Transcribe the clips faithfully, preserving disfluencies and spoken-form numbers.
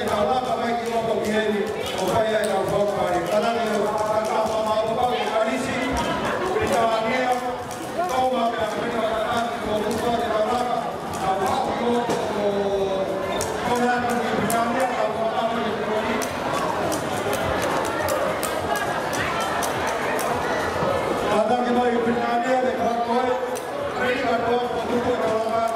Kau laka mai ki loto ki heni, ʻo fai ai kau fau pare. Kātaki ʻo kātaki ʻo fakaʻapaʻapa ki he kalisi, pita angia, toma pea pena kātaki ko muka te kau laka, kau haʻu ki loto, ʻo kona atu ki pita angia, kau fakaʻapaʻapa ki he koni. Kātaki mai pita angia, te kau koe. Kātaki ʻo fakaʻapaʻapa ki he kau fau pare.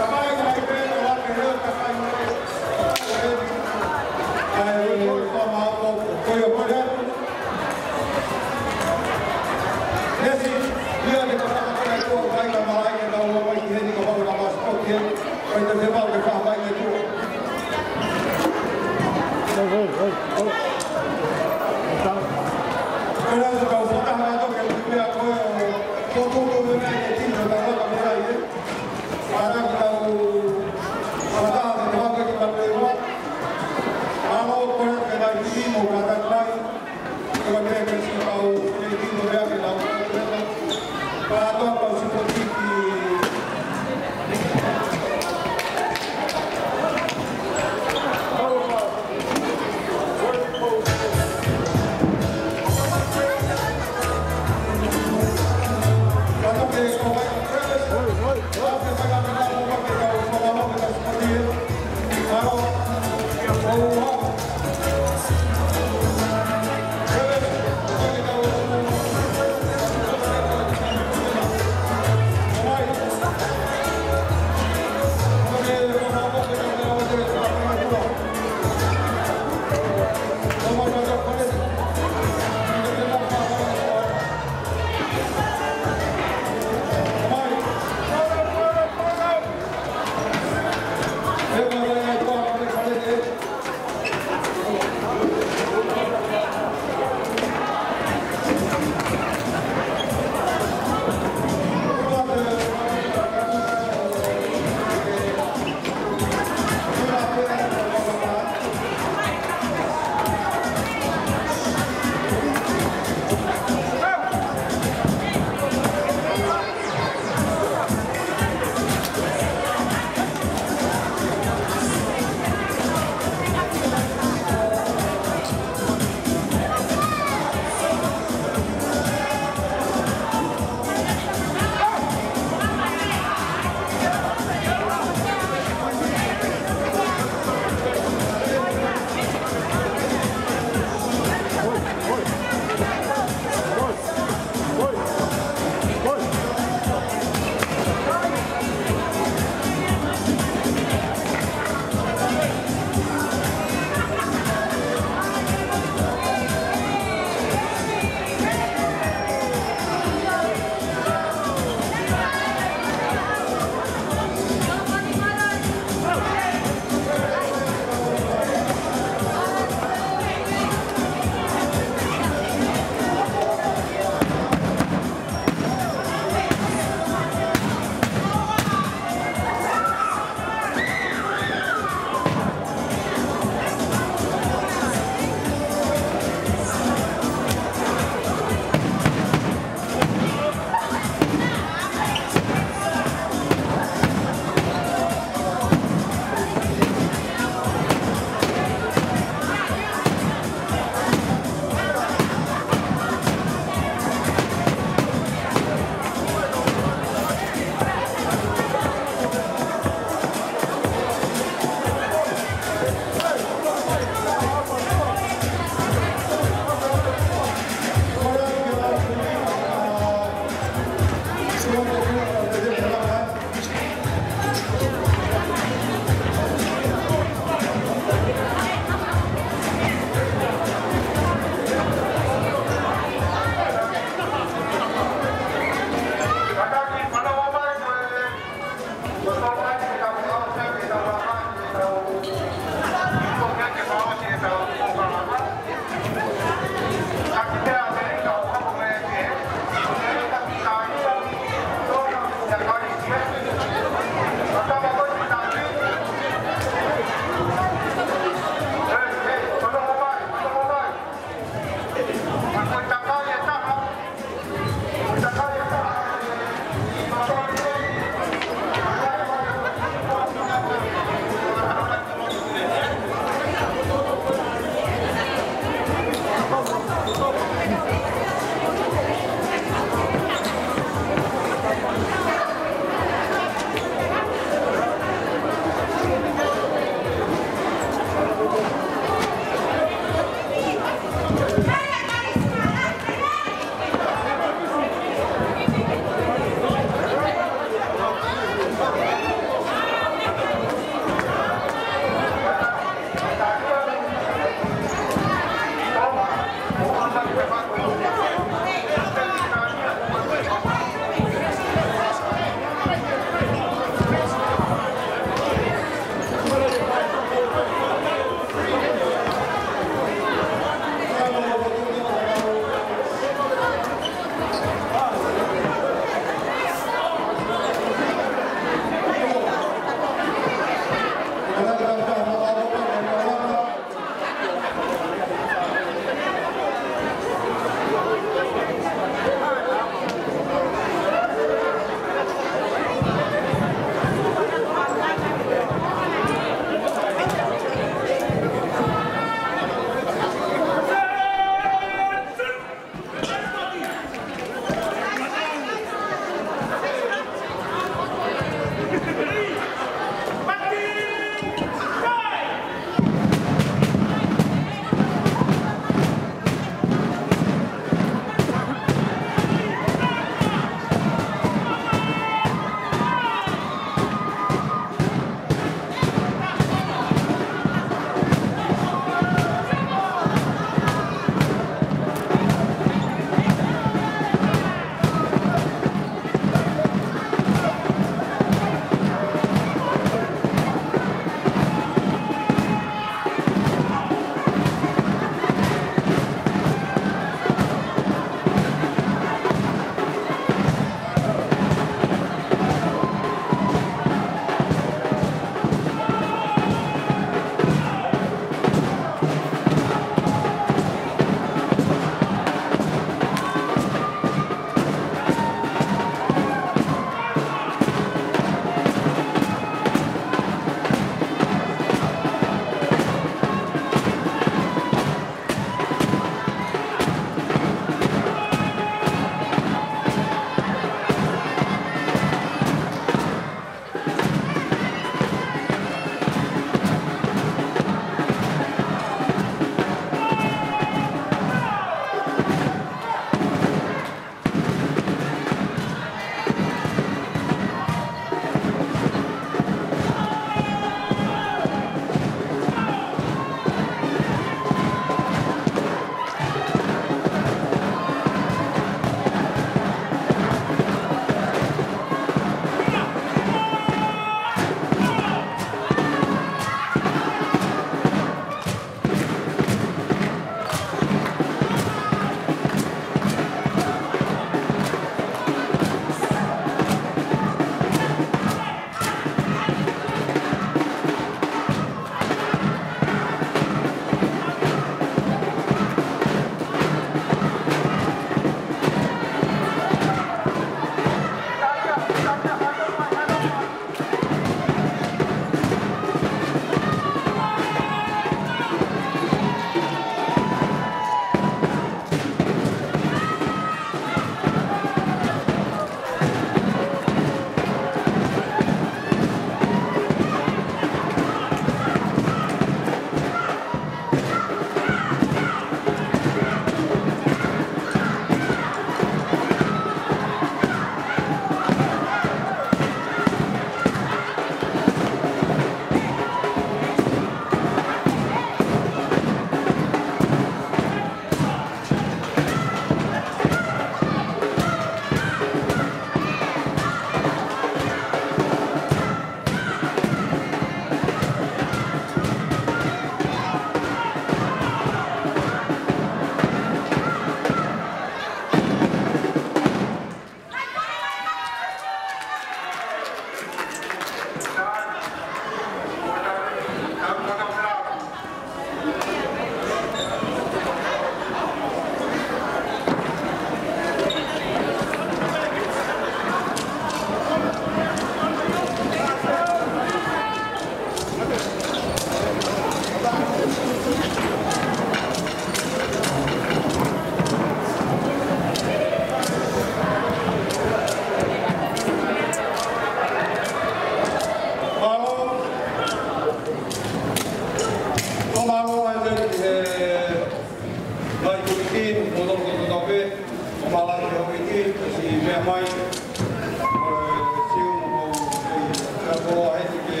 Pala ke hoi ki, si mea mai, ʻo e siu mo, ʻo e, ʻa e koloa heti ke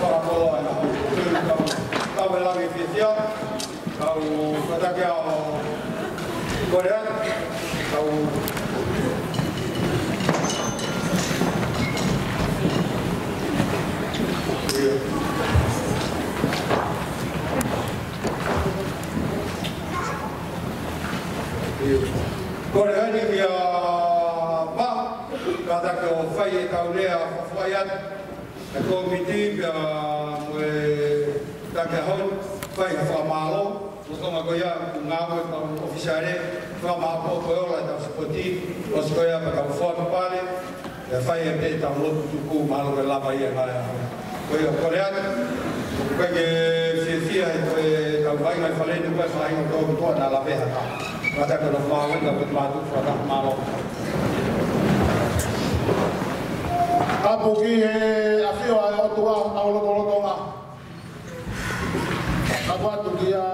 fakakoloa ʻa e kau, kau e langi fiefia, kau fatake au, kole atu, kau. Kole atu kia Pa, kātaki ʻo fai e kau lea fakafoʻi atu e kōmiti pea mo e taki ʻaho ni, fai ha fakamālō, lolotonga ko ia ʻoku ngāue e kau ʻōfisiale, fakamālō ko e ola e tau sipoti, ʻosi ko ia pea tau fonu pale, ʻe fai e pē tau lotu tuku mālō ke lava ia ngāue. Ko ia, kole atu. Ko e ke fiefia he ko e tau vaʻinga ʻi fale ni ko e faʻahinga tō tuʻa na lave haka. Mata ko na mau enda ko mātu faka mālō. Tapu ki he ʻafio ʻa e ʻOtua ʻi hotau lotolotonga. Tapu atu kia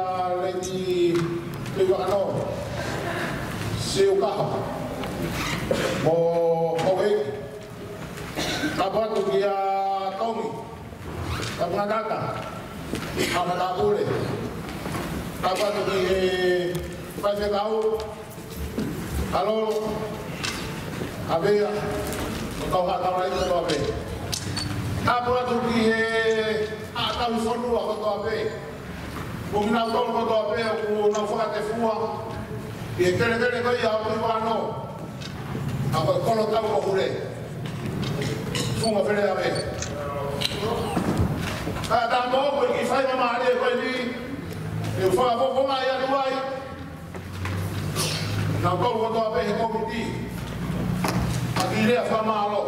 Lady Tuivakano, Siukaha, mo Houʻeiki. Tapu atu kia Tongi, Tapungataka, Haʻa Matāpule. Tapu atu ki he faifekau, ʻa Lolo, ʻa Vea, mo e kau Haʻa Taulaʻeiki kotoa pē. Tapu atu ki he haʻa tauhi fonua kotoa pē. Mo kinautolu kotoa pē ʻoku nau fakatefua ʻi he kelekele ko ia ʻo Tuivakano. ʻA ko e kolo tau ko Hule. Funga Feleʻave. Kae ʻatā moʻoku e kiʻi faingamālie ko eni, ʻe u fakafofongaʻi atu ai kinautolu kotoa pē he kōmiti, ʻa e kiʻi lea fakamālō.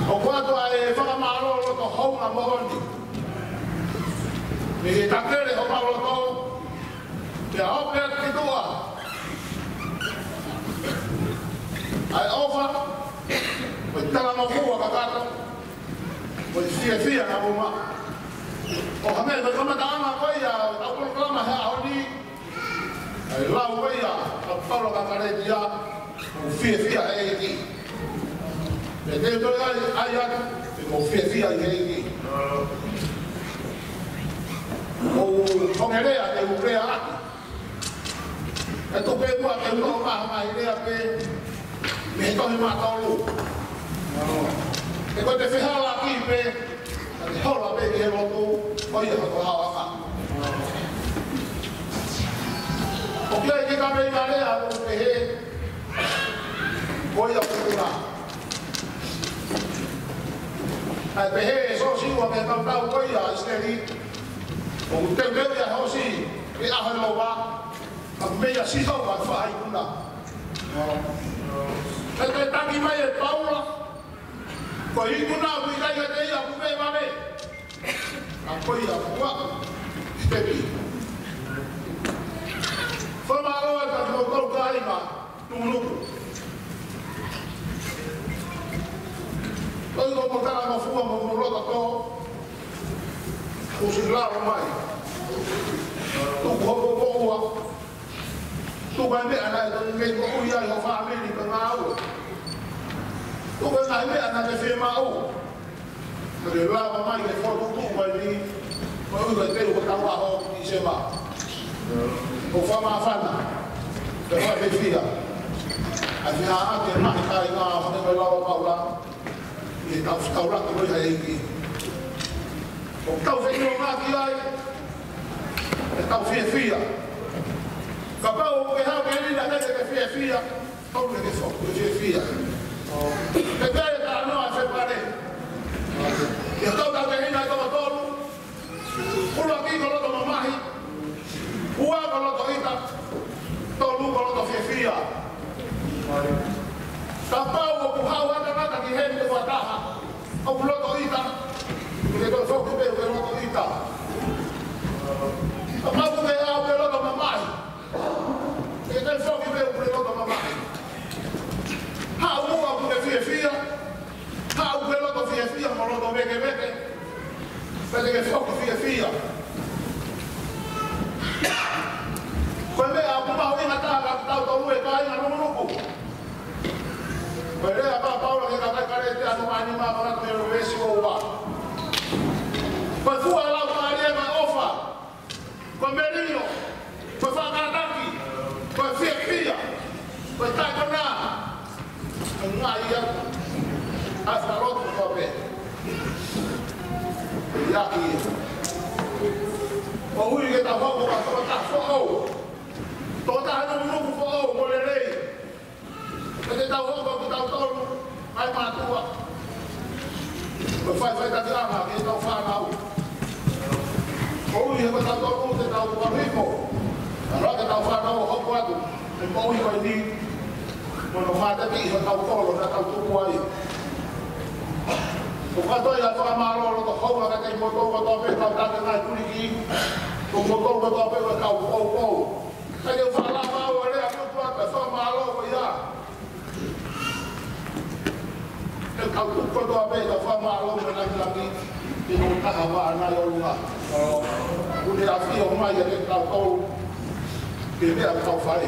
ʻOku ʻoatu ʻa e fakamālō loto hounga moʻoni mei he takele homau loto, pea ʻope atu ki tuʻa ʻa e ʻofa mo e talangofua kakato mo e fiefia naʻa mou maʻu. ʻO hangē ko e kamataʻanga ko ia ʻo ʻetau polokalama he ʻaho ni, ʻa e lau ko ia ʻa Paula Kakaleti ia, mou fiefia he ʻEiki. Pea te u toe ʻai, ʻai atu, pea mou fiefia he ʻEiki. Ko e ongo lea te u lea atu, ʻe tuku pē muʻa ke u toʻo mai ha ngaahi lea pē mei he tohi Maʻatolu. He ko e te fehālaaki pē, ʻa e hola pē ki he lotu, ko ia ko e haoʻanga. ʻOku ʻi ai e kiʻi kaveinga lea ʻoku pehē, ko ia ʻoku tuʻu na. ʻA e pehē ʻe Siosiua ki he kautau ko ia ʻIsileli, ʻoku teuteu ia he ʻosi e ʻaho ʻe lova, ka ko e meʻa ʻa Sihova ʻe faʻa ikuna. Pea toe taki mai ʻe Paula, ko e ikuna ʻoku ʻikai ke te ia ʻoku vevave, ka ko ia ʻoku aʻu ki he tepi. Fakamālō atu kiate kimoutolu kāinga Tuʻunuku. Ko e ʻoku mou talangofua mo mou loto tō, ʻosi lava mai. Tuku hoʻo moʻua. Tuku e meʻa naʻe tonu ke moʻui ai ho fāmili mo e ngāue. Tuku e ngaahi meʻa naʻa ke fiemaʻu. Ke lava mai ke fokotuʻu mai ni, mo e ʻuhi ko e teu hotau ʻaho ʻi Tīsema. ʻOku fakamāfana, pea fakafiefia ʻa e feʻaʻake mai kāinga ʻo hangē ko e lau ʻa Paula, ʻi heʻetau fetaulaki mo e ʻEiki. ʻOku tau feʻiloaki ai, ʻetau fiefia. Kapau ʻoku ke haʻu ke lina ke ke fiefia, ʻoku ke foki ke fiefia. Ke ke talanoa fepale. Ke tau tau ke hina e toko tolu. ʻUluaki ko e loto mamahi. Ua ko e loto ʻita. Tolu ko e loto fiefia. Kapau ʻoku haʻu ha tangata ki heni ʻoku taha ʻoku loto ʻita, ke ke toe foki pē ke loto ʻita. Kapau ʻoku ke haʻu ke loto mamahi, ke ke toe foki pē ke loto mamahi. Haʻu muʻa ke fiefia. Haʻu ke loto fiefia mo loto vēkeveke, pea te ke foki fiefia. Ko e meʻa ʻoku mahuʻinga taha kiate kitautolu e kāinga foʻou. Tokotaha nukunuku foʻou mo lelei. Pea te tau hoko kitautolu ʻa e mātuʻa. Ko e faʻifaʻitakiʻanga ki heʻetau fānau. Koeʻuhi he ko kitautolu te tau ʻalu hifo. Pea ʻalu ʻetau fānau ʻo hoko atu he moʻui ko eni. Mo hono mateakiʻi hotau kolo naʻa tau tupu ai. ʻOku ou kole ʻa e fakamālō loto hounga kiate kimoutolu kotoa pē kau taki ngaahi kuliki. Ko kimoutolu kotoa pē kau poupou. Kae ke u fakalava au ʻa e lea kupu atu ʻa e fakamālō ko ia. ʻE kau tupu kotoa pē, kau fakamālō mo e langilangi. Ke nau taha vā nai ʻolunga. ʻOku ne ʻafio mai ʻiate kitautolu. Ke meʻa kau fai.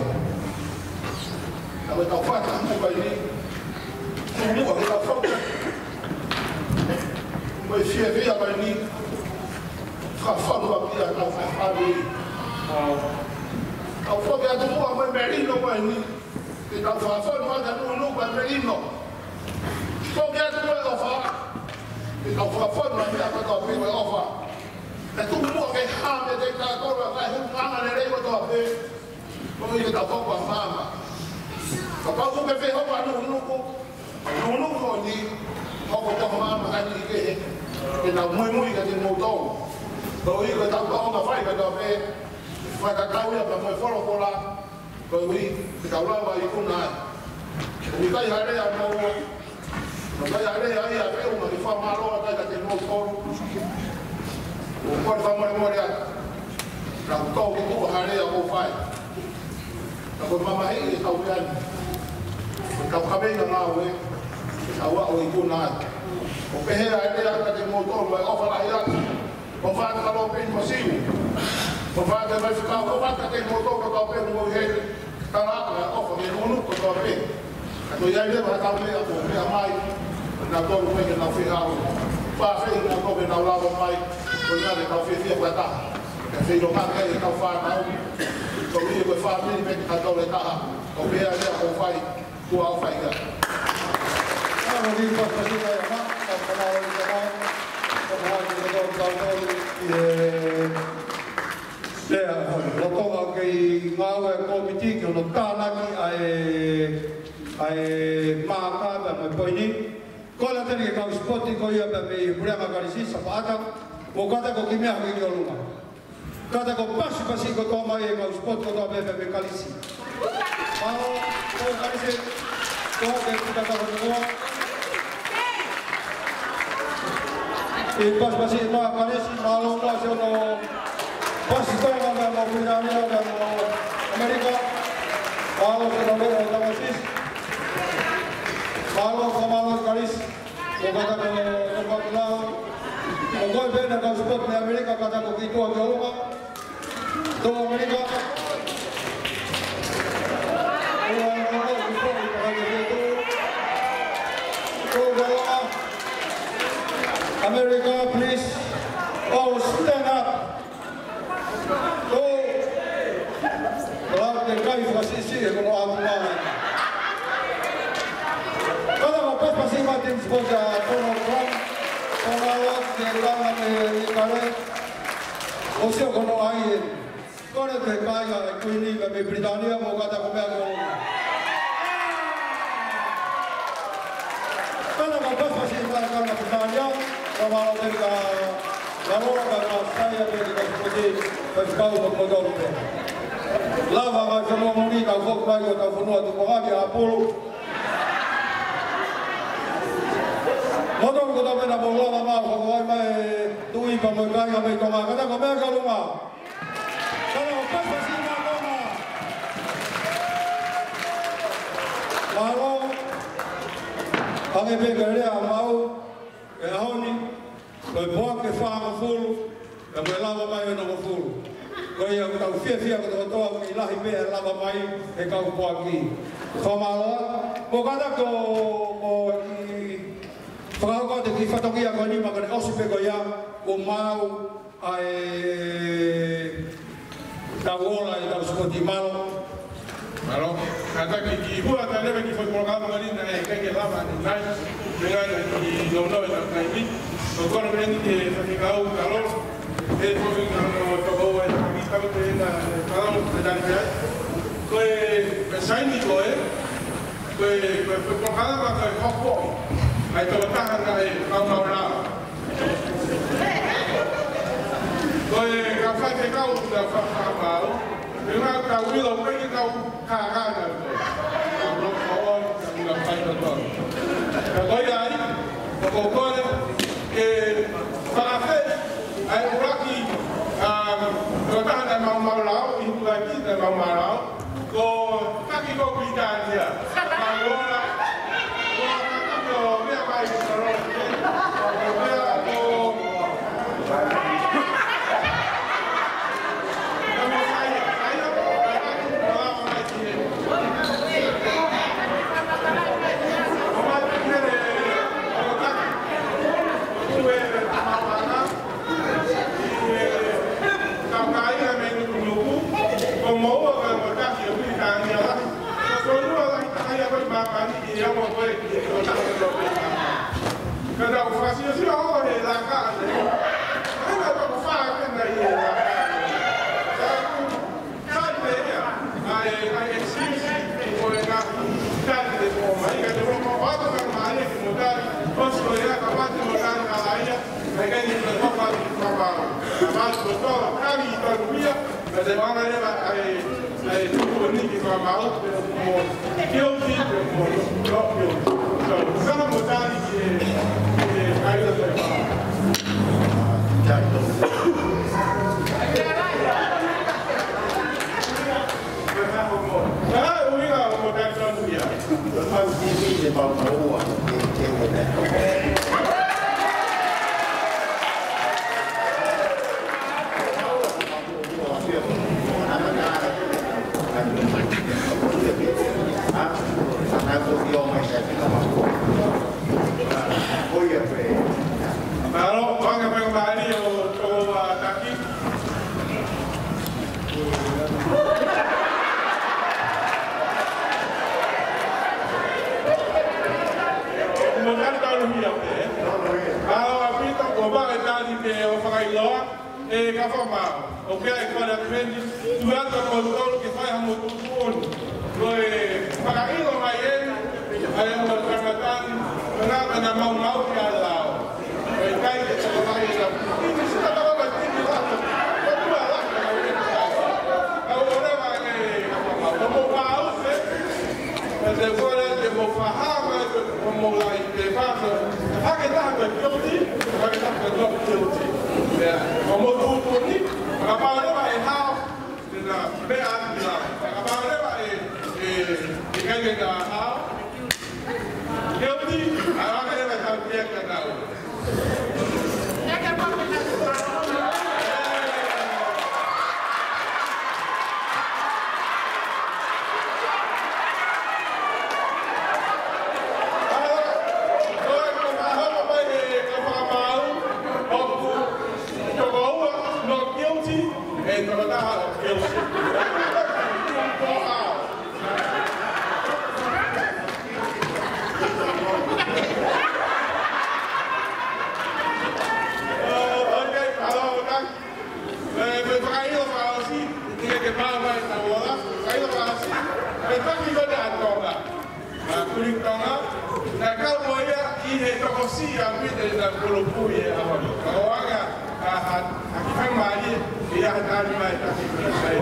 Ka ko ʻetau fakamuʻa ko eni. Muʻa ke tau fakamuʻa. Mo e fiefia ko eni. Fakamuʻa pē ʻa e tau fakamuʻa. Tau foki atu muʻa mo e melino ko eni. Ke tau fakafonu ʻa e nunuʻa mo e melino. Foki atu mo e ʻofa. Ke tau fakafonu ʻa e meʻa kotoa pē mo e ʻofa. Ke tuku muʻa ke hā meiate kitautolu ʻa e ngaahi hūfanga lelei kotoa pē. Koeʻuhi ke tau hoko ʻa maama. Kapau ʻoku ke fie hoko ʻa e nunuʻa. Nunuʻa ko eni. Hoko ko e maama ka ni ke he. Ke tau muimui kiate kimoutolu. Koeʻuhi ke tau tōʻonga fai kotoa pē. Fakatatau ia pea mo e folofola. Koeʻuhi, te tau lava ʻo ikuna ai. ʻOku ʻikai ha lea mo ua. ʻOku ʻikai ha lea ia ʻe ʻuma ke fakamālō atu ai kiate kimoutolu. ʻOku ou fakamolemole atu. Tau tō ki tuʻa ha lea ʻoku fai. Ka ko e mamahiʻi ʻetau meʻa ni. Ko ʻetau kaveinga ngāue. Ke tau aʻu ʻo ikuna ai. ʻOku pehē ʻa e lea kiate kimoutolu ʻa e ʻofa lahi atu. ʻOfa atu ki he Lopeni mo Siu. ʻOfa atu ki he faifekau, ʻofa atu kiate kimoutolu kotoa pē mo e heli. Tala atu ʻa e ʻofa ki he nunuʻa kotoa pē. Ka ko ia leva ha tau meʻa ko e meʻa mai. Naʻa tolu mai ke nau fehau. Fafehi naʻa tolu ke nau lava mai. Ko ia ke tau fiefia fakataha. Ke feilonga ke tau fānau. Ko ia ko e fāmili pē ke tau le taha. Ko e meʻa ia ʻoku fai. Kuo ʻofa ia. Ka ko e kiʻi pasipasi ia, ma, ka ko e lau ia, ma, ka ko e lau ia, ka ko e lau ia, ʻi he, lea, loto ʻa e kei ngāue ʻa e kōmiti, ki hono tānaki ʻa e, ʻa e maaka pea mo e poini. Kole atu eni ki he kau sipoti ko ia pea mei he Puleʻanga Kalisi, Sapaʻata, mo kata ko Kimea Haki ki ʻolunga. Kata ko e pasipasi kotoa mai e kau sipoti kotoa pē pea mei Kalisi. Mālō, ko Kalisi, ko ke kita ka ko mua. ʻI pasipasi ma Kalisi, mālō muʻa siʻono pasi Tonga mo Pilitānia mo ʻAmelika. Mālō siʻono meʻa ʻo Tamasisi. Mālō, fakamālō Kalisi. Ko kata ko, ko Pakilau. Ko koe pē naʻa kau sipoti mei ʻAmelika, kata ko Kitua ki ʻolunga. Tō ʻAmelika. Ko ʻAmelika, ko Kitua, ko Kitua. Ko ʻAmelika, please. All stand up. ʻO, lau ke kai fakasiʻisiʻi e kono atu mai. Kala ko e pasipasi ma team sponsor, Tono Trump, Tono Awards, ke langa me i kare. ʻO sio ko hono ʻai ē. Kole ke kai ʻa e Kuini ka mei Pilitānia mo kata ko meʻa ko. Kala ko e pasipasi ma kala Pilitānia, ka mālō pē ka Laloa ka ka sai a pē ki ka sipoti, ka sikau mo koto pē. Lava mai ka mua muni ka foki mai ko ka fonua tu ko haki a pulu. Moto ko ta mena mo lava ma ko wai mai tu i pa mo kai ka mai ko ma ka ta ko me ka luma. Kala ko pasipasi ma ko ma. Mālō. Ange pē ka lea mau. E ahoni. Ko e poaki ʻe fāngofulu, pea mo e lava mai ʻe hongofulu. Ko ia ʻoku tau fiefia kotoa kotoa, ʻoku kei lahi pē ʻa e lava mai he kau poaki. Fakamālō atu, mo kata ko, ko e kiʻi fakahoko atu e kiʻi fatongia ko eni ma ka ne ʻosi pē ko ia, ko mau ʻa e tau ola ʻi he tau sipoti. Mālō. Mālō. Kātaki ki hua ta leva ki fai polokalama ni naʻe ʻikai ke lava ni nai. Mengana ki nono e taimi. Ko kono meni ke fai kau kalo. E fai kau toko e taki tau te na. Ko e, ko e saini ko ē, ko e, ko e, ko e polokalama ko e hoko ʻa e tokotaha naʻe maumau lao. Ko e kau faifekau, kau fakamaau, ʻi he ngaahi kau ʻilo, ko e kau kākana ko ē. Kau loko on, kau ngaahi faifekau. Ka ko ia ai, ʻoku ou kole ke fakafeʻiloaki ʻa e tokotaha naʻe maumau lao, ʻi he ʻuluaki naʻe maumau lao, ko Taki ko Pilitānia. Ka ora, ora ka ko mea mai ki Salone. Ko mea ko, ka mo sai, sai, sai, sai, sai, sai, sai, Ka tau fakasiosio he laka ʻana. Hanga toko fā kena ʻi he laka ʻana. Sai pē ia, ʻa e, ʻa e excuse ko e ngaahi tali te ko mai, ka te ko mai ʻoatu ka mai ki mo tali, ʻosi ko ia, ka pati mo tali ka laia, ʻa e kai ni ko e toka ki papa. Ka pati ko toka, kami i tonu ia, ka te manga leva, ʻa e, ʻa e tuku ni ki papa, mo guilty, mo not guilty. So, sana mo tali ki he, ki he kai la te papa. Tali tonu. Mālō, fanga fanga mālie ʻo, ʻo, ʻa, Taki. Mo tali tonu ia pē. Mālō ʻaupito, ko e maʻu e tali ke ʻo fakailoa, ʻe kau fakamaau. ʻOku ʻi ai e kole atu heni, tuku atu kimoutolu ke fai haʻamou tuʻutuʻuni. Ko e fakaʻilo mai eni, ʻa e ongo tangata ni, ko e ngaahi naʻa maumau ki he lao. Ko e ʻikai ke talamai ʻe he timi, sita tala mai timi lato. Ko tua lato, ko e ʻikai. Ka ʻoku ʻoleva ʻe, ka mou pau, ʻe. Ka te kole ke mou fakahā mai ko hoʻomou laine, ke fakaʻatā, ke fakahā ko e guilty, ke fakahā ko e not guilty. ʻIo, ʻoku mou tuʻutuʻuni, kapau leva ʻe hao, te na meʻa atu ki lalo. Kapau leva ʻe, ʻe, ʻe ʻikai ke na hao, guilty, ʻa ia ke leva tau kia kia nau. ʻE, pea fakaʻilo fakaʻosi, ʻikai ke pau mai ʻetau ola, fakaʻilo fakaʻosi, pea taki ko e ʻa Tonga. ʻA Kuliki Tonga, naʻe kau mo ia ʻi he tokosiʻi ʻa Pita ʻi he kulupu ʻi he ʻaho ni. Ka ʻoange ʻa, ʻa, ʻa e kiʻi faingamālie, ʻi he tali mai ʻa Taki ki he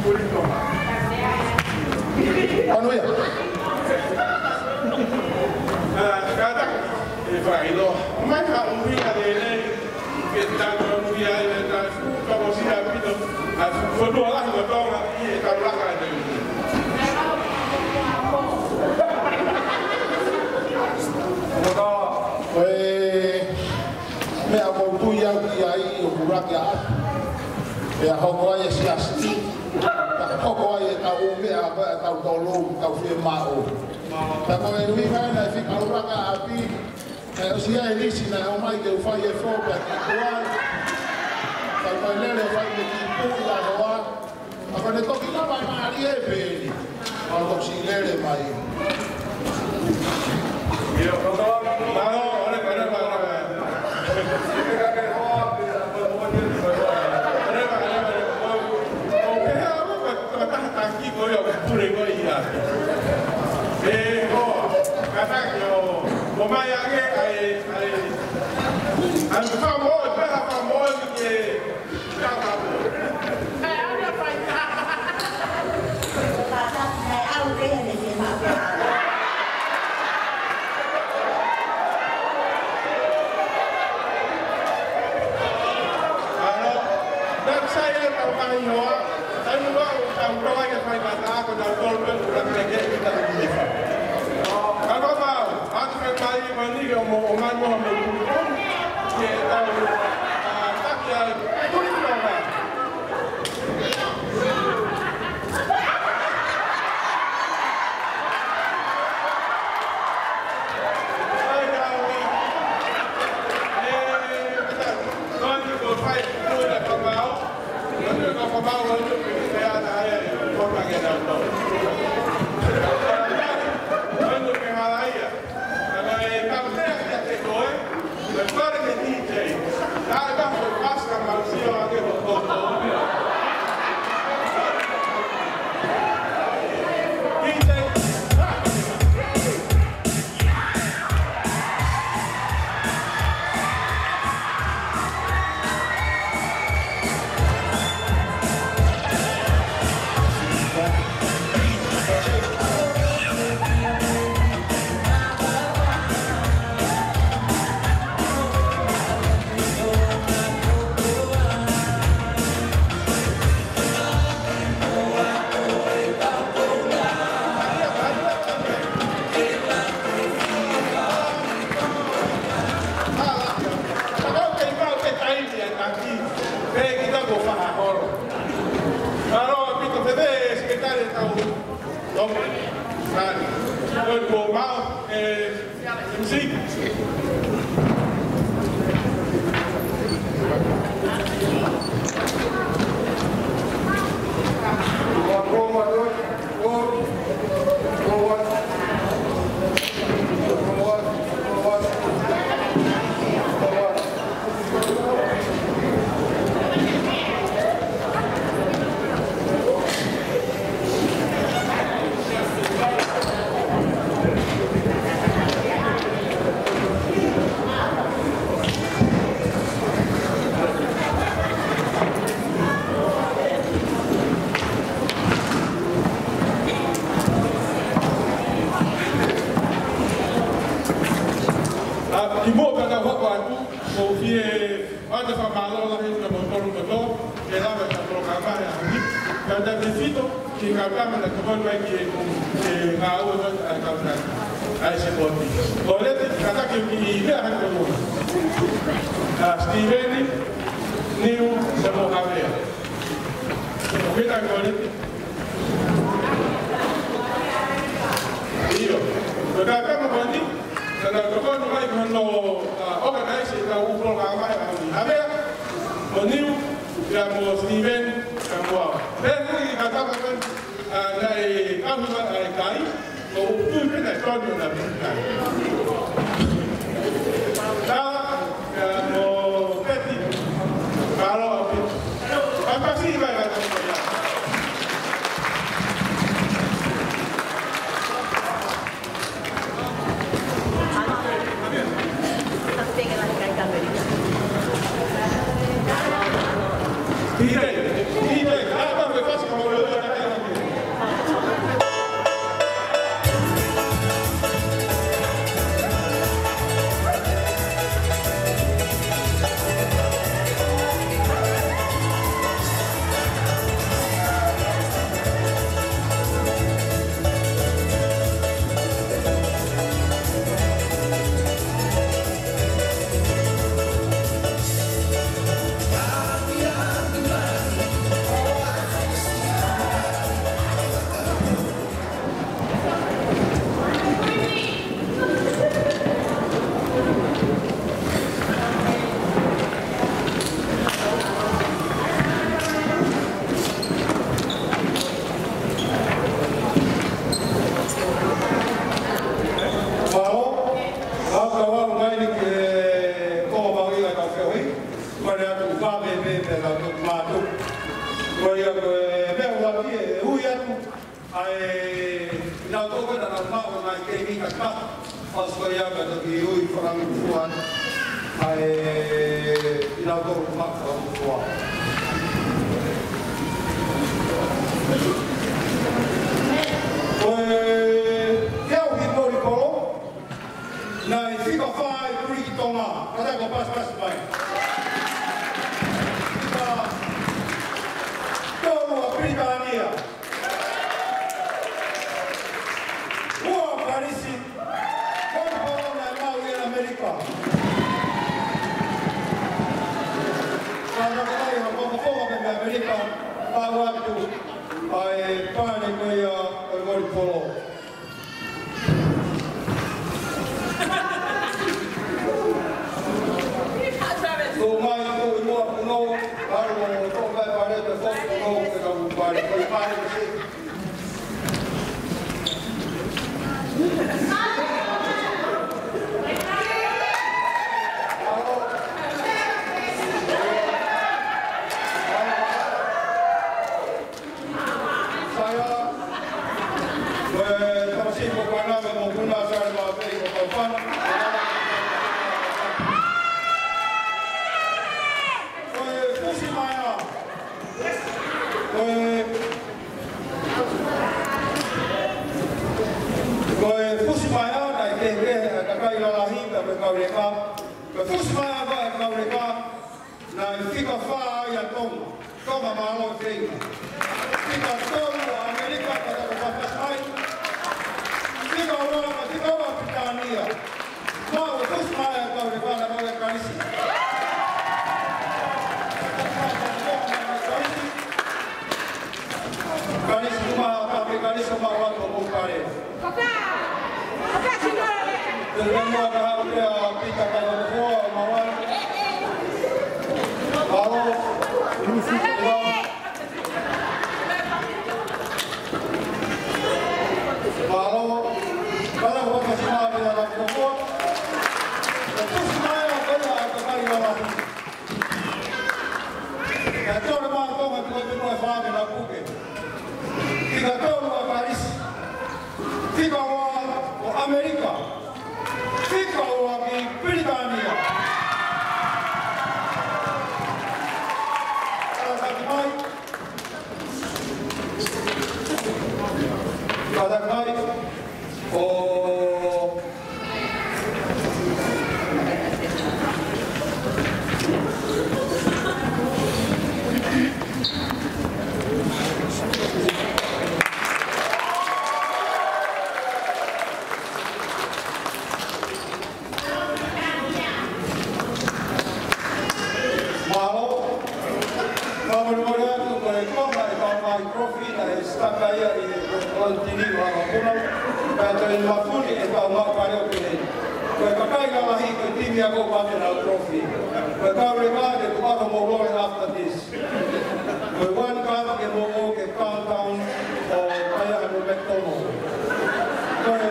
Kuliki Tonga. Anu ia. ʻA, kātaki, ʻe fakaʻilo. Mai ka ʻuhinga lelei, ke tau tonu ia ʻi he tau fuʻu tokosiʻi ʻa Pita, ʻa e fuʻu fonua lahi ʻo Tonga ʻi he tau laka ʻa e teu. Ko e meʻa ʻoku ou tui au ki ai ʻoku ʻuluaki ʻa ʻapi. Pea hoko ai e siasi. Pea hoko ai e kau meʻa, ko e kau tolo, kau fiemaʻu. Pea ko e ʻuhinga ena e fika ʻuluaki ʻa ʻapi. ʻE ʻosi ʻa e lisi naʻe ʻomai ke u fai e fō pea ki kuai. Fai mai lele fai me ki pui a hoa. ʻA ko ne toki lava mālie pē ni. ʻA ko si lele mai. Mālō, ʻole, ʻole, ʻole, ʻole. ʻOle, ʻole, ʻole. ʻOku pehē au pē. ʻAi, ʻai, ʻai, ʻai, fakamoʻoni, pea fakamoʻoni ke, ka fakamoʻoni. ʻAlo, naʻa ku sai e kau mai hoa, sai mua ʻo kau toa ia fai mata ako na tolu pe kura ke ke kita. Ka ko mau, atu ke mai, mai ni ke mo, o mai mo mo. Ke tau, ʻa, taki ai, tuli tau mai. Pea kita ko fakaholo. Mālō ʻaupito, Fefine Sekelitali, tau. Tau. Tau. Ko mau, eh, M C. ʻA, kimuʻa pea tau hoko atu, ʻoku ou fie ʻoatu e fakamālō lahi kia moutolu kotoa, ke lava e polokalama he ʻaho ni. Kae tautautefito ki he kau tama naʻe tokoni mai ki he, ki he ngāue ʻa e kau tama ʻa e sipoti. Ko Leti, kātaki ki he meʻa hake kotoa. ʻA, Sitiveni, Niu, pea mo Havea. Pea ko Leti. ʻIo. Ko e kau tama ko eni, naʻa nau tokoni mai ki hono, ʻa, organize ʻetau polokalama he ʻaho ni. Havea, mo Niu, pea mo Sitiveni, pea mo au. Pea ko e kau tama ko eni, ʻa, naʻe kau mai ʻa e kai, ʻoku ou tui pē naʻe tonu na pē kai. Tala, pea mo Peti, mālō ʻaupito. Pea pasi mai ka tau. Mālō, ʻa, kau ʻalu mai ni ki he kō maui ʻa e kau feohi, kole atu fāmili pē pē lau tō mātou. Ko ia ko e meʻa ʻuluaki ʻe ui atu, ʻa e, ʻi lau tō ko e tana mao mai ke mi ka pa. Pasipoti ia ka toki ui fakalangifua ʻa e ʻi nau tolu maka fua. Ko e kau ki moli polo, naʻe fika fā ʻi Puliki Tonga, kātaki ʻo pasipasi mai. Fika tolu ʻa Pilitānia. Ua Kalisi, moli polo naʻe maʻu ʻi ʻAmelika. Ka naʻe ʻikai ha fofoka pē mei ʻAmelika, pau atu ʻa e pale ko ia ʻo e moli polo. Tuʻu mai, tuʻu ʻi muʻa punou, ʻalu ʻo toʻo mai pale, te foki punou, ke ka mu pale, ko e pale, ko e Saia, ko e tamasiʻi ko Kainanga mo Kuna, Saia mo Apei ko Kaufana. Ko e fusi mai ā. Ko e, ko e fusi mai ā, naʻe kehekehe ʻa e kakai lalahi, pea mo e kau leka. Ko e fusi mai ā, ko e kau leka. Naʻe fika fā ai ʻa Tonga. Tonga mālō feinga. Fika tolu ʻa ʻAmelika, ka tau ka fasi ai. Fika ua, ka fika ua Pilitānia. Mau e fusi mai ʻa e kau leka, naʻe maʻu ʻe Kalisi. Kalisi, Kalisi, kuma, ka pe Kalisi, mau atu ʻo pale. Te u mua ka haʻu pea Pita ka lau koa, mau ai. Mālō. Mālō. Ka lau koa ka si mau pea lau koa. Ka si mau pea lau koa. Ka tole mā Tonga tuku atu mo e fā ke na puke. Fika tolu ʻa Kalisi. Fika ua ʻo ʻAmelika. Fika ua ki Pilitānia. Kātaki mai. Kātaki mai. ʻO Mālō. Mālō, mālō atu, ko e konga ʻe kau mai kofi naʻe sitaka ia ʻi he kontini ʻo Anga Puna. Pea toe mafuli ʻe kau mai pale ʻo pehē. Ko e kakai lalahi ko e timi ako pake nau kofi. Ko e kau leka te ku ako mo lole after this. Ko e one cup ke mou ō ke countdown ʻo kai ʻa e McDonald. Ko e,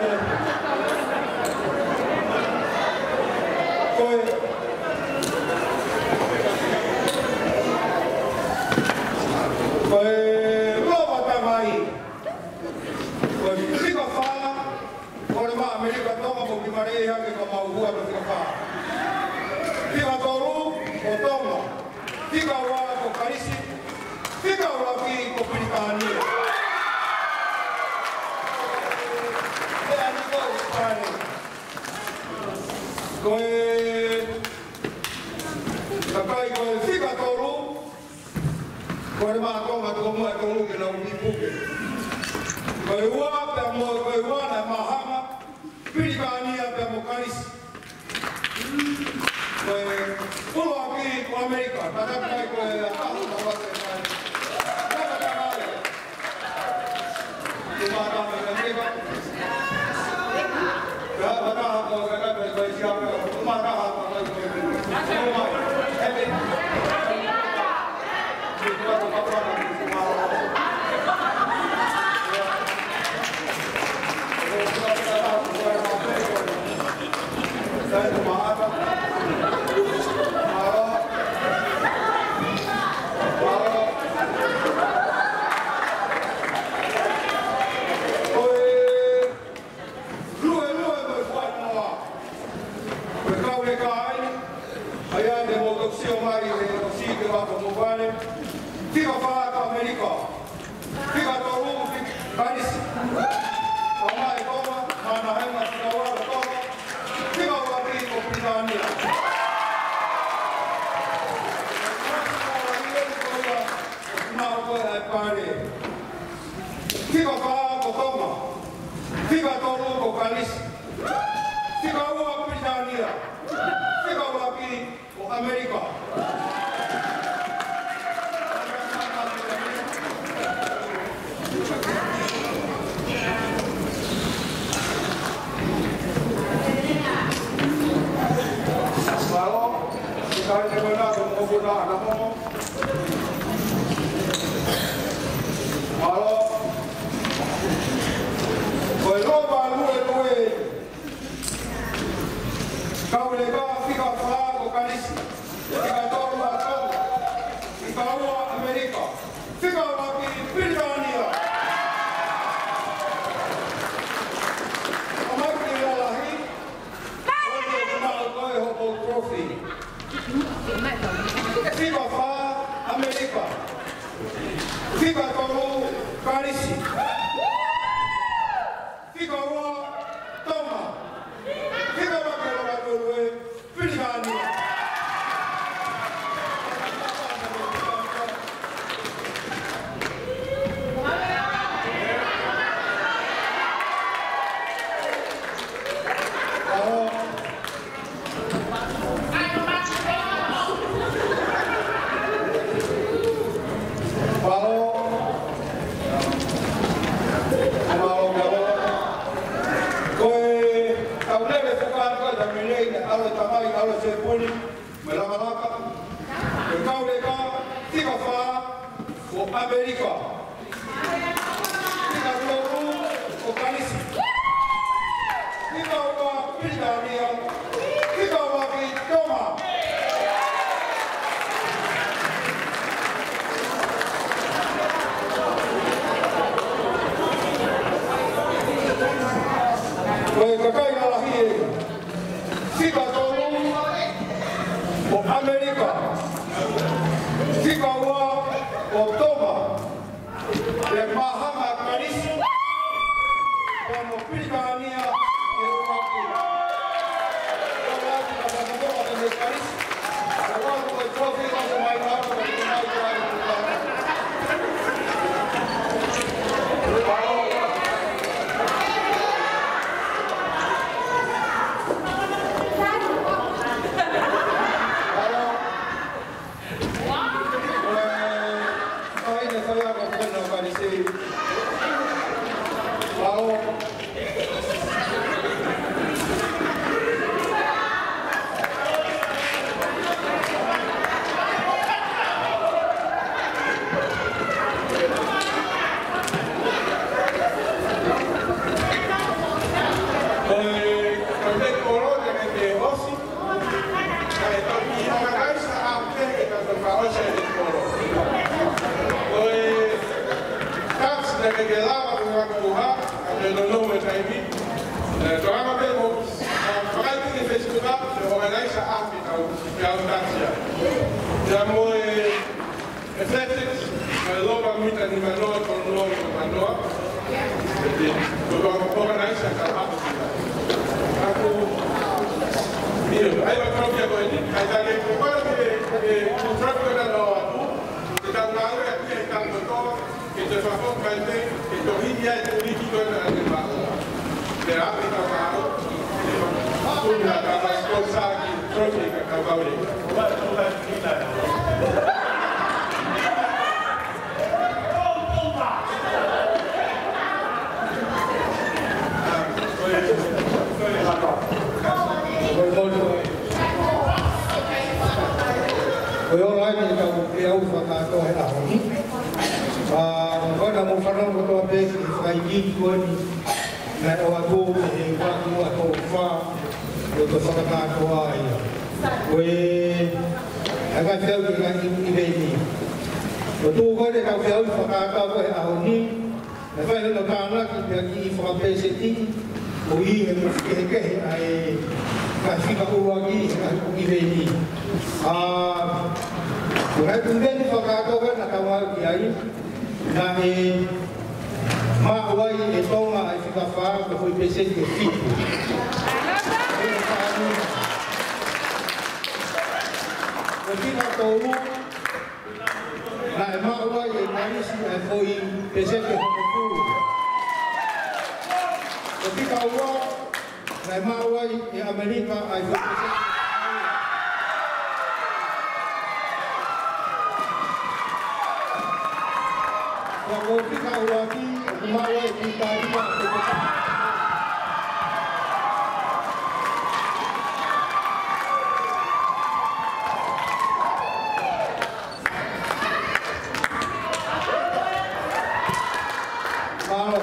ko e, ko e lava tamai. Ko e fika fā, ʻOle maʻa ʻAmelika Tonga mo ki mare ia ke ka mau hua no fika fā. Fika tolu ʻo Tonga. Fika ua ko Kalisi. Fika ua ki ko Pilitānia. Pea ni ko Spani. Ko e kakai ko e fika tolu. Ko e maʻa Tonga tuku muʻa e tolu ke nau pipuke. Ko e ua pea mo, ko e ua naʻe mahanga, Pilitānia pea mo Kalisi. Ko e ʻuluaki ko ʻAmelika, ka takai ko e ʻaho ka wase mai. Ka takai. ʻAmelika. Fika tolu, Kalisi. Tama e Tonga, Manahenga, fika ua ko Tonga, fika ua ki ko Pilitānia. Mā ko e pale. Fika fā ko Tonga, fika tolu ko Kalisi, fika ua Pilitānia, fika ua ki ko ʻAmelika. Mālō, ʻikai te mena ko mo kuna ana momo. Mālō. Ko e lopa lue lue. Kau leva fika fā ko Kalisi, fika tolu ʻa Tonga, fika ua ʻAmelika, fika ua ki Pilitānia. ʻOmai ki lalahi, ʻo te kumau ko e hopo trophy. Fika fā ʻAmelika, fika tolu Kalisi. Fika ua Tonga. Fika ua ki he lopa lue lue, Pilitānia. Mālō. Mālō, mālō. Ko e tau lele fakaʻatā ko e tau lele ʻi he ʻAlo Tamai, ʻAlo Sepuni, mo e Lakalaka. Ko e kau leka, fika fā, ko ʻAmelika. Fika tolu ko Kalisi. Fika ua Pilitānia. Fika ua ki Tonga. Ko e kakai lalahi ē. Fika tolu ko ʻAmelika. Fika ua ko Tonga. Pea mahanga Kalisi, pea mo Pilitānia, ʻe ua ki. Ko e ati ka fakamoa ka me Kalisi. Ko e ua ko e trophy ka ko mai ka ko mai ka ko mai. Ko e, ko e kolo te ke ʻosi. Kae toki ʻi he ʻOkanaisa ʻAho Kehe ke tau fakaʻosi e kolo. Ko e tax naʻe ʻikai ke lava ko e ngaahi kuha, ka te nono e taimi. ʻE, tokanga pē mo, ʻa, fakaʻi ki he Facebook, ʻe ʻOkanaisa ʻAho Kehe tau, ke au tax ia. Ia mo e ʻEfesō, ʻa e lopa mita nimanoa, tolungofulu mā noa. ʻE, ko e ʻOkanaisa ka hapo. ʻA ia, ʻai ʻa e trophy ko eni, ʻai ʻa e, ko e, ko e, ko e trophy ko ena ʻo atu, ʻe tau ngāue ʻaki ʻa e tau kotoa, ke te fakafoki mai pē, ke tohi ia e tuliki ko ena ʻa e maʻu. Pea ʻe tau ngāue, ʻe tau ngāue, ko e sponsor ki he trophy ka tau ngāue. Ko e ola eni ʻetau feʻauhi fakakātoa he ʻaho ni. ʻA, ko ena mou fanongo kotoa pē ki he fakaikiiki ko eni. Naʻe ʻoatu ʻe he ʻUluaki Uatolofā ʻo e fakakātoa ia. Ko e, ʻa e ngaahi feʻauhi ki he ngaahi ʻi-, ʻiveni. ʻO tuʻu ko ē ʻetau feʻauhi fakakātoa ko ē he ʻaho ni, naʻe fai hono tānaki pea kiʻi fakapēseti, ʻo ʻi he mou kehekehe ʻa e ngaahi fika ʻuluaki he ngaahi ʻiveni. ʻA, ko e ngaahi ʻiveni fakakātoa ko ē naʻa tau aʻu ki ai, Naʻe maʻu ai ʻe Tonga ʻa e fika fā, ko e foʻi pēseti ʻe fitu. Ko e fika tolu, naʻe maʻu ai ʻe Malisi ʻa e foʻi pēseti ʻe hongofulu. Ko e fika ua, naʻe maʻu ai ʻe ʻAmelika ʻa e foʻi pēseti. Pea ko e fika ʻuluaki, ʻoku maʻu ai ʻe Pilitānia ʻa e foʻi pēseti. Mālō.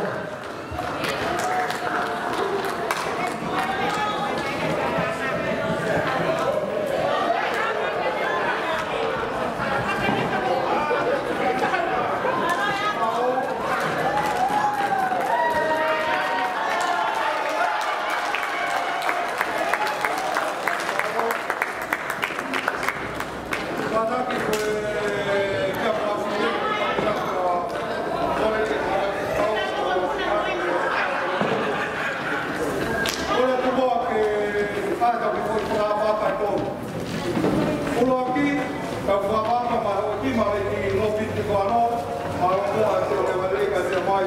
ʻUluaki, tau fakapapa mai hoʻo kima le ki Lopiti Koano, mālō muʻa te o leva lei ka te mai,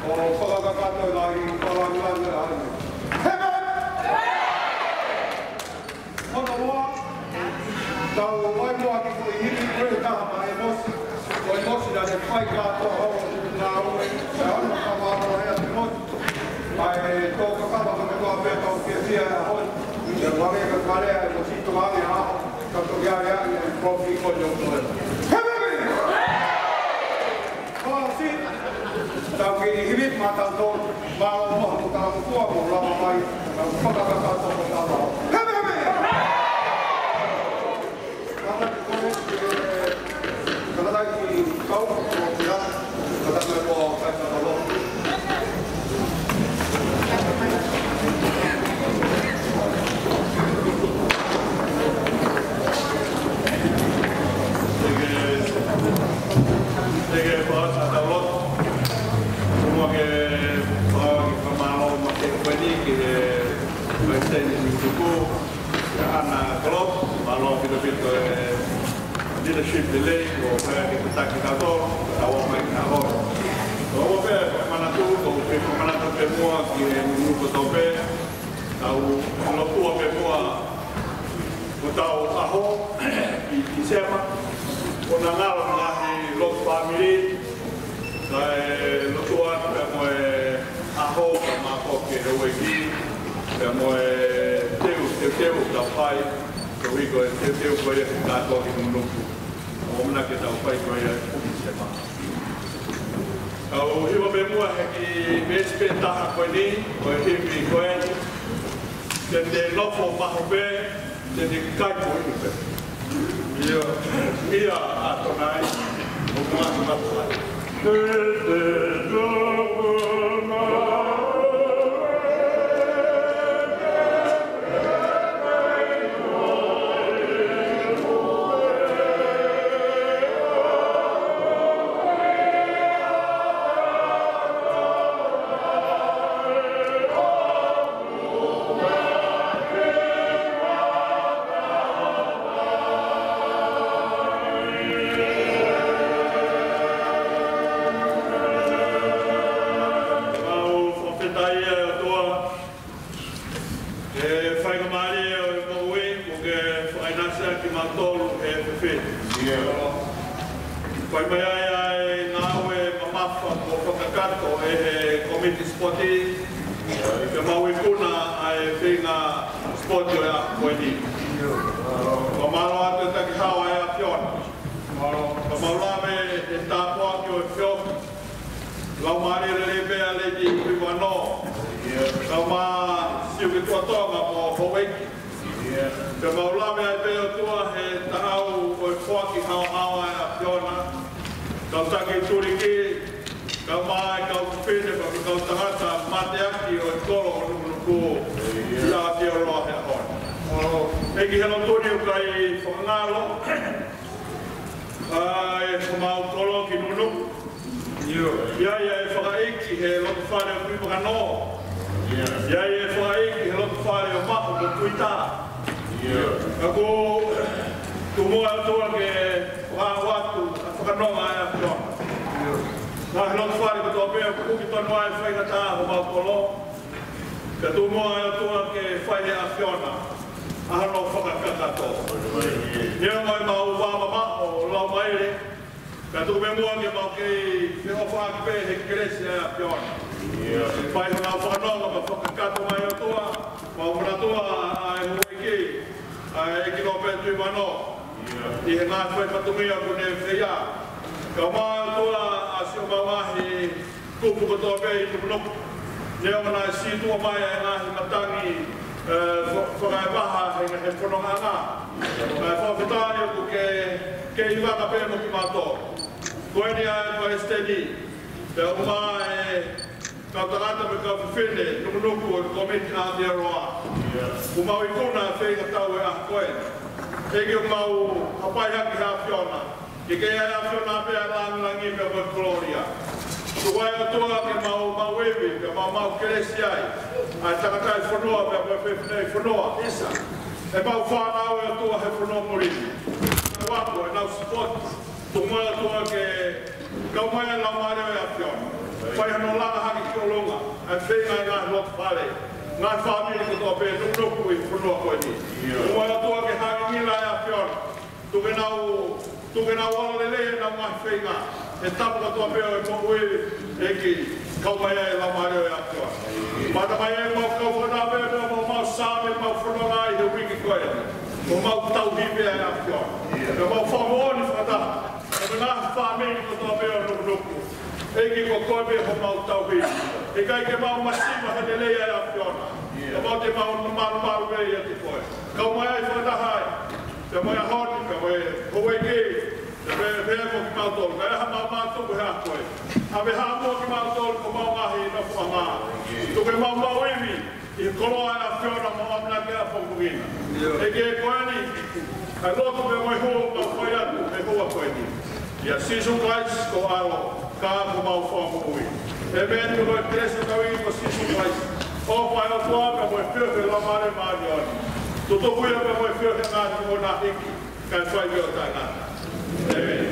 ʻo fakakakato e lahi, fakalāngilangi ai. Hebe! Hono ua, tau ʻai muʻa ki he foʻi hivi ko ē taha maʻa ʻEmosi. Ko ʻEmosi naʻa ne fai kātoa hono ngāue, ʻa hono kamata ʻa ʻEmosi. ʻA e tō kakava ko e koa pea tau fiefia ʻa hono. Ia vale ka vale ʻa ʻEmosi tō vale ʻa hono. Ka tō ia ia ia kofi ko e tō. Hebe! Pasi, tau kiʻi hivi maʻatautolu, mālō muʻa hoʻomou talangofua mo lava mai, tau fakakakato ko tau. Hebe, hebe! Tangata ki kole, eh, tangata ki kau, ko kira, tangata ko kai tangata lo. Teke, teke pā sa tau lotu. Mua ke pā ki fakamālō ma ke koeni ki he President Tuku. Ia ana kolo, mālō ʻaupito ʻaupito e leadership lelei, ʻo pea ke tataki kātoa, tau mai ki he ʻaho. Ko au pē, manatu, ko u pē, manatu pē mua ki he Nuku Tope, tau lotua pē mua, ko ʻetau ʻaho ʻi Tīsema, ko ʻena ngalo ngaahi lotu fāmili, kae lotua pea mo e ʻaho, pea mo e houʻeiki, pea mo e teu, teu, teu, ka fai, ko e ʻuhi ko e teu, teu, ko ia ka ko ki Nunuku. ʻOku ʻamanaki ke tau fai ko ia ʻi Tīsema. Kau hiva pē muʻa he kiʻi veesi pē taha ko eni, ko e hivi ko eni. Te te nofo mahu pē, te te kai ko eni pē. Ia, ia ʻAtonai, ʻoku māsima tuai. Te te nofo mahu Mau fakafetaʻi ʻe ʻOtua, ʻe faingamālie ʻo e moʻui, ʻoku ke fakaʻinasi kimautolu he efiafi ni. Fai mai ai ʻa e ngāue mamafa kuo fakakakato ʻe he kōmiti sipoti, ke mau ikuna ʻa e feinga sipoti ʻo e ʻaho ko eni. Fakamālō atu e taki hao ʻa e ʻAfiona. Fakamālō atu e tāpuaki ʻo e feohi. Laumālie lelei pē ʻa Lady Kuivano. Kae ʻumaʻā Siuki Tuʻatonga mo houʻeiki. Pea mau lave ai pē ʻOtua he taʻau ʻo e foaki haohaoa ʻa e ʻAfiona. Kau taki tuliki, kae ʻumaʻā e kau fefine, pea mo e kau tangata mateaki ʻo e kolo ʻo Nukunuku. ʻI ʻAotearoa he ʻaho ni. ʻEiki, he lotu ni ʻoku ʻikai fakangalo ʻa e homau kolo ki Nunuku. ʻI ai ʻa e fakaʻeiki he loto fale ʻo Tuʻivakanō. ʻI ai ʻa e fakaʻeiki he loto fale ʻo Maʻu mo Kuitā. Ka ʻoku tuku muʻa ʻOtua ke fakahā atu ʻa e fakanonga ʻa e ʻAfiona. Ka he loto fale kotoa pē ʻoku ʻi totonu ʻa e faingataʻa homau kolo. Ka tuku muʻa ʻOtua ke fai ʻe he ʻAfiona ʻa hono fakakakato. Neongo ʻemau vāmamaʻo ʻo e Laumālie, ka tuku pē muʻa ke mau kei feʻofaʻaki pē he kelesi ʻa e ʻAfiona. Fai honau fakanonga mo fakakakato mai ʻOtua, mau manatua ʻa e houʻeiki, ʻa e ʻEiki Lopeti Tuʻivakanō. ʻI he ngaahi fai fatongia kuo ne fai. Kae ʻumaʻā ʻOtua ʻa siʻomau ngaahi kupu kotoa pē ʻi Nukunuku. Neongo naʻe sītuʻa mai ʻa e ngaahi matangi, ē, fa-, fakaevaha he, he fonongaʻanga. Kae fakafetaʻi ʻoku ke, ke ʻi vaka pē mo kimautolu. Ko eni ʻa e Palesiteni, pea ʻumaʻā e kau tangata mo e kau fefine Nukunuku ʻo e Kōmiti ʻAotearoa. ʻOku mau ikuna ʻa e feingatau ʻo e ʻaho ko eni. ʻEiki, ʻoku mau hapai hake ki he ʻAfiona. Ke ke ʻi ai ʻAfiona pē ʻa e lāngilangi pea mo e kolōlia. Tuku ai ʻOtua ke mau, mau ivi, ke mau, mau kelesi ai ʻa e tangataʻi fonua pea mo e fefine fonua. ʻIsa. ʻEmau fānau ʻOtua he fonua muli ni. Kau ako, ʻenau sipoti. Tuku muʻa ʻOtua ke kau mai ʻa e Laumālie ʻo e ʻAfiona. Fai hono langa hake ki ʻolunga ʻa e feinga ʻa e ngaahi loto fale, ngaahi fāmili kotoa pē Nukunuku ʻi he fonua ko eni. Tuku muʻa ʻOtua ke hangingila ʻa e ʻAfiona. Tuku ke nau, tuku ke nau ala lelei ʻenau ngaahi feinga he tapa kotoa pē ʻo e moʻui, ʻEiki, kau mai ʻa e Laumālie ʻo e ʻAfiona. Mamata mai ʻemau kau fakataha pē mo homau Saame, mau fononga ʻi he uike ko eni. Mo mau tauhi pē ʻa e ʻAfiona. Mo mau fakamoʻoni fakataha mo e ngaahi fāmili kotoa pē ʻo Nukunuku. ʻEiki, ko koe pē homau tauhi. ʻIkai ke mau masiva he lelei ʻa e ʻAfiona. Ka mau te mau malumalu pē ʻiate koe. Kau mai ai fakataha ai. Pea mo e ʻaho ni, pea mo e houʻeiki, pea mo e, pea mo kimautolu, kae ʻai ha mau mātuku he ʻaho ko ē. ʻAve ha mo kimautolu ko homau ngaahi nofoʻanga. Tuku ke mau, mau ivi ʻi he koloa ʻa e ʻAfiona mo ʻamanaki ʻa e pongipongi na. ʻEiki, ko eni ʻa e lotu pea mo e hū ʻoku mau fai atu he houa ko eni. ʻIa Sīsū Kalaisi ko ho ʻAlo, ka ko homau Fakamoʻui. ʻĒmeni. Ko e kelesi ʻa hotau ʻEiki ko Sīsū Kalaisi, ʻofa ʻa e ʻOtua pea mo e feohi ʻa e Laumālie Māʻoniʻoni, tutuku ia pea mo e feohi ʻa e Ngaahi ʻOtua ʻi he ʻEiki, kae fai pē ʻo taʻengata. ʻĒmeni.